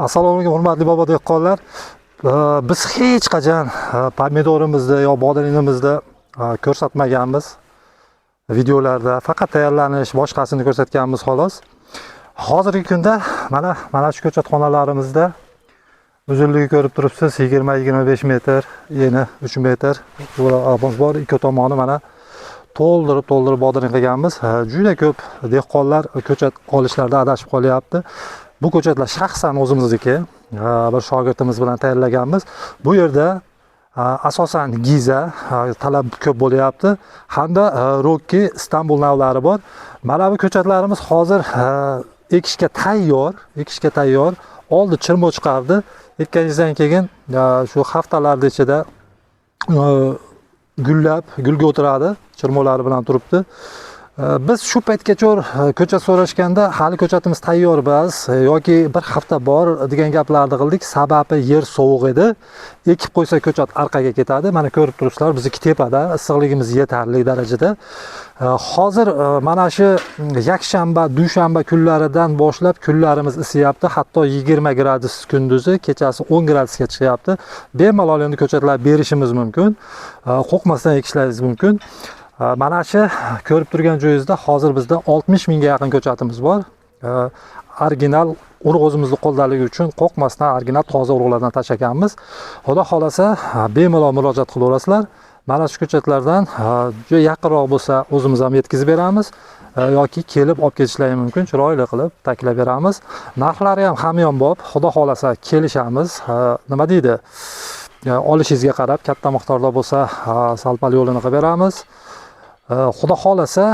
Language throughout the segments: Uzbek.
Assalomu alaykum, hurmatli bobo dehqonlar. Biz hech qachon pomidorimizni yo bodringimizni ko'rsatmaganmiz. Videolarda faqat tayyorlanish, boshqasini ko'rsatganmiz xolos. Hozirgi kunda mana shu ko'chatxonalarimizda uzunligi ko'rib turibsiz, 20-25 metr, eni 3 metr. Bular bor, ikki tomoni mana to'ldirib to'ldirib bodring qilganmiz. Juda ko'p dehqonlar ko'chat olishlarda adashib qolyapti. Bu ko'chatlar shaxsan o'zimizniki, bir shogirdimiz bilan tayyorlaganmiz. Bu yerda asosan Giza talab ko'p bo'lyapti hamda Rokki, Istanbul navlari bor. Mana bu ko'chatlarimiz hozir ekishga tayyor, ekishga tayyor. Oldi chirmo chiqardi. Ekkaningizdan keyin shu haftalarda ichida gullab, gulga o'tiradi, chirmolari bilan turibdi. Biz shu paytgacha ko'chat so'rashganda hali ko'chatimiz tayyor emas yoki bir hafta bor degan gaplarni qildik. Sababi yer sovuq edi. Ekib qo'ysa ko'chat orqaga ketadi. Mana ko'rib turibsizlar, bizniki tepada, issiqligimiz yetarli darajada. Hozir mana shu yakshanba, dushanba kunlaridan boshlab kunlarimiz isiyapti. Hatto 20 gradus kunduzi, kechasi 10 gradusga chiqyapti. Bemalol endi ko'chatlar berishimiz mumkin. Qo'rqmasdan ekishlaringiz mumkin. Mana shu ko'rib turgan joyingizda hozir bizda 60 mingga yaqin ko'chatimiz bor. Original urug' o'zimizni qo'ldaligi uchun qo'rqmasdan original toza urug'lardan tashlaganmiz. Xudo xolasa, bemalol murojaat qilaverasizlar. Mana shu ko'chatlardan juda yaqinroq bo'lsa o'zimiz ham yetkazib beramiz yoki kelib olib ketishlari mumkin, chiroyli qilib taklab beramiz. Narxlari ham hamyonbop, xudo xolasa kelishamiz. Nima deydi? Olishingizga qarab katta miqdorda bo'lsa sal-pal yo'lini qilib beramiz. Xudo xolasa,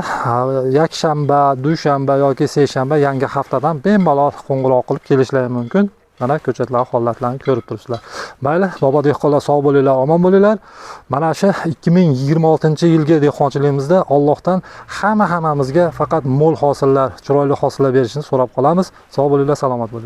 yakshanba, dushanba yoki seshanba yangi haftadan bemalol qo'ng'iroq qilib kelishlari mumkin. Mana ko'chatlar holatlarini ko'rib turibsizlar. Mayli, bobo dehqonlar, sog' bo'linglar, omon bo'linglar. Mana shu 2026-yilgi dehqonchiligimizda Allohdan hammamizga faqat mo'l hosillar, chiroyli hosillar berishini so'rab qolamiz. Sog' bo'linglar, salomat bo'linglar.